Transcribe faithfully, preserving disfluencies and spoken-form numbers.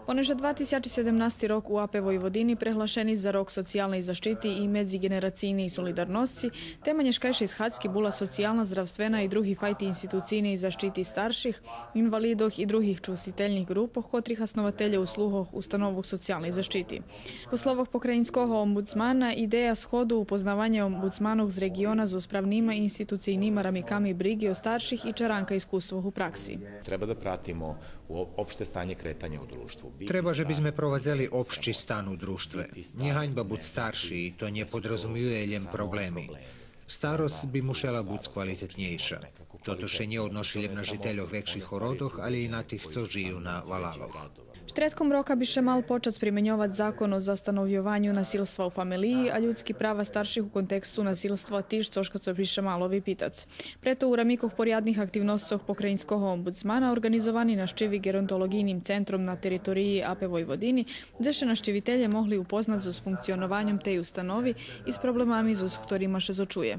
Понеже два тисячи седемнасти рок у АП Войводини преглашени за рок социялней защити и медзиґенерацийней солидарносци, тема нєшкайшей схадзки була социялна, здравствена и други файти институцийней защити старших, инвалидох и других чувствительних ґрупох, котрих хаснователє услугох установох социялней защити. По словох покраїнского омбудзмана, идея сходу упознаваня омбудзманох з реґиона зоз правнима и институцийнима рамиками бриґи о старших и чаранка искуствох у пракси. Треба да пратимо у-, опште станє кретаня у дружтву. Треба же бизме провадзели општи стан у дружтве. Нє ганьба буц старши, и то нє подразумює лєм проблеми. Старосц би мушела буц квалитетнєйша. Тото ше нє одноши лєм на жительох векших городох, алє и на тих цо жию на валалох. Штредком рока би ше мал почац применьовац закон о застановйованю насилства у фамелиї, а людски права старших у контексту насилства тиж цошка цо би ше мало випитац. Прето у рамикох порядних активносцох покраїнского омбудзмана орґанизовани нащиви ґеронтолоґийним центром на териториї АП Войводини, дзе ше нащивителє могли упознац зоз функционованьом тей установи и з проблемами зоз хторима ше зочує.